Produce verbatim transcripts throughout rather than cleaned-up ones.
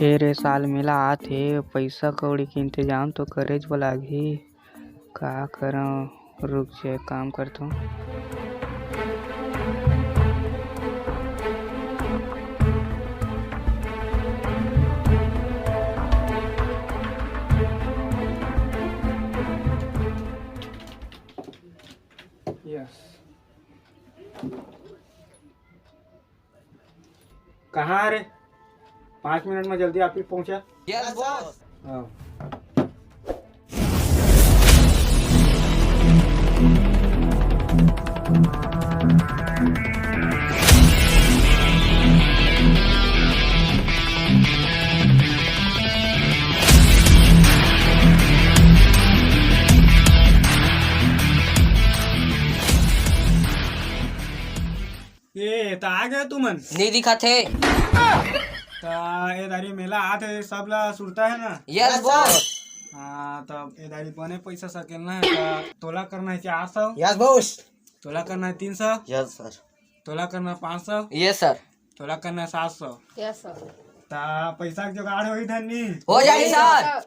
ए रे, साल मेला आत हे, पइसा कौड़ी के इंतजाम तो करेच बर लागही। का करंव, रुक जा, काम करथंव। Yes. कहाँ रे? पाँच मिनट में जल्दी ऑफिस पहुँचा। Yes boss। हाँ। ए, त आ गए तुमन? नहीं दिखत हे। त ए दारी मेला आत हे, सब ला सुरता हे ना? Yes boss। हाँ, त ए दारी बने पइसा सकेलना हे, त तोला करना हे चार सौ। Yes boss। तोला करना हे तीन सौ। Yes sir। तोला करना हे पाँच सौ। Yes sir। तोला करना हे सात सौ। Yes sir। त पइसा के जुगाड़ होही धन्नी? हो जाही sir।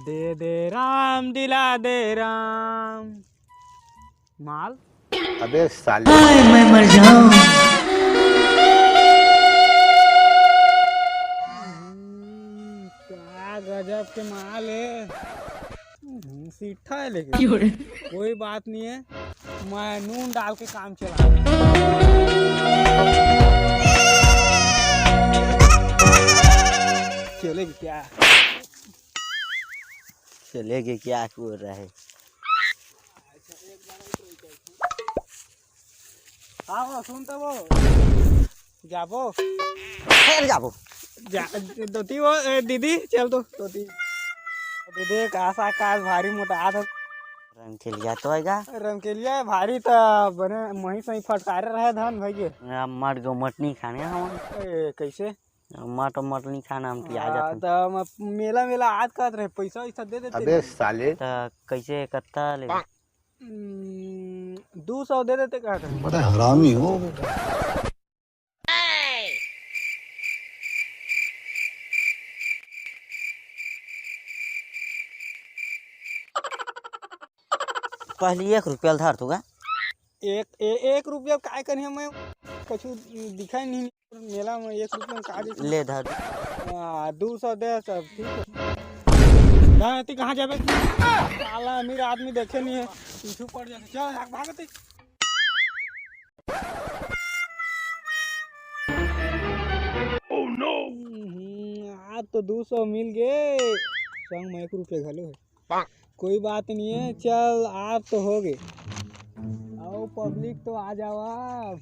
दे दे राम, दिला दे राम। माल। अबे साले। हाय, मैं मर जाऊं। हम्म, का गजब के माल हे। हम्म, सीठा हे लेकिन। क्यों रे? कोई बात नहीं है, मैं नून डाल के काम चला। चलेगी क्या? चलेगी क्या, बोल रहा है? हाँ, वो सुन तो वो। जाबो। फेर जाबो। जा, दोती वो, ए, दीदी, चल तो, दोती। दीदी, का सा काज भारी मोटा आत हे। रमकेलिया तो आएगा। रमकेलिया भारी त बने मही सही फटकारे रहे धान भाई के। अब मट गो मट नहीं खाने हम। ए, कैसे? अब मट, मट नहीं खाना हम, कि आ हाँ, जाते। त हम मेला, मेला आज कहत रहे, पैसा वैसा दे देते। अबे साले। त कैसे, कत्ता ले? हम्म, दू सौ दे देते कहत रहे। बड़ा हरामी हो बेटा। पहली एक रुपया ल धर तू गा। एक, ए-, एक रुपया काय करिए मैं, कछु दिखाई नहीं मेला में एक रुपया में का दिखाई? ले धर। हाँ, दू सौ दे सब, ठीक है। जा, तू कहाँ जाबे? साला अमीर आदमी देखे नहीं है, पीछू पड़ जाते। चल, भाग, भाग तू। Oh no! हम्म, आज तो दू सौ मिल गे, संग में एक रुपया घलो हे। कोई बात नहीं है, चल आज तो हो गे। आओ पब्लिक तो आ जावा।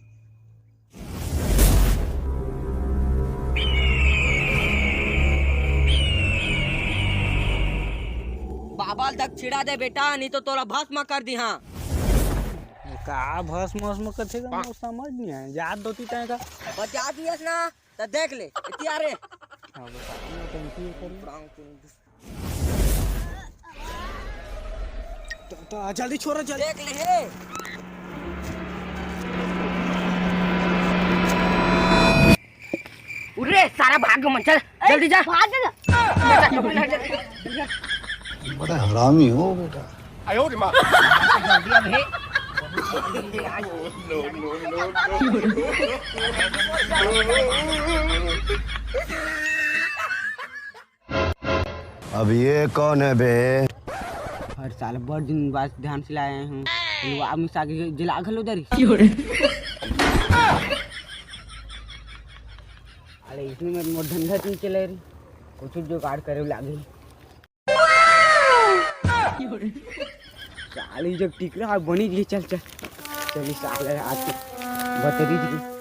बाबा ल दक्षिणा दे बेटा, नहीं तो तोला भस्म कर दिहा। का भस्म वस्म करथे का? मोर समझ नहीं आए। जात दोती तय का। बचा दियस ना, त देख ले, इतिया रे। हाँ, बता, मैं तो इनकी करूँ। त, त, जल्दी छोरा, जल्दी। देख ले हे। उरे, सारा भाग मन, चल, जल्दी जा। भाग जा। बड़ा हरामी हो बेटा। आयो रे माँ। जल्दी अब हे। अब ये कौन है बे? हर साल बड़ दिन बाद ध्यान से लाए हूँ। वो आदमी सागे जला घलो दरी। अरे इसमें मैं मोर धंधा नहीं चले रही। कुछ जुगाड़ करे लागे। साली जब टिकरा बनी गई, चल, चल। साले आज बतरी जी।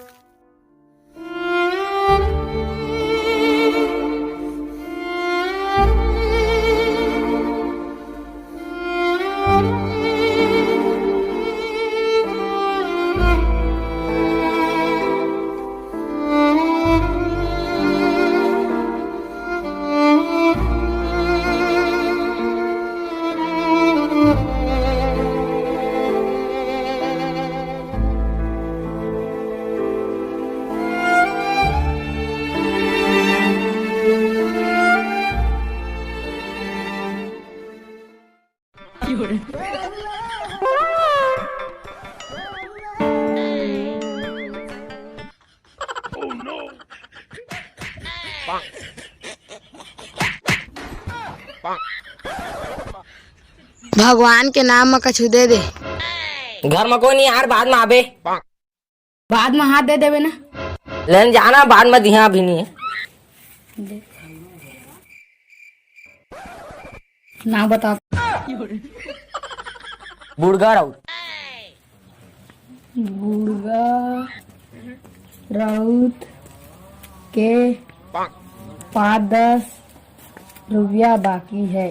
भगवान के नाम म कछु दे दे। घर म कोई नहीं यार, बाद म आबे। बाद म हाथ दे देबे ना। लेन जाना, बाद म दिहा, अभी नहीं है। ना बता। बुड़गा राउत। बुड़गा राउत के पाँच दस रुपया बाकी है।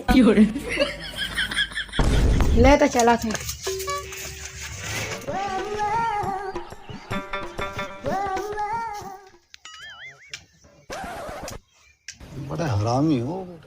ले तो चला थे। बड़ा हरामी हो बेटा।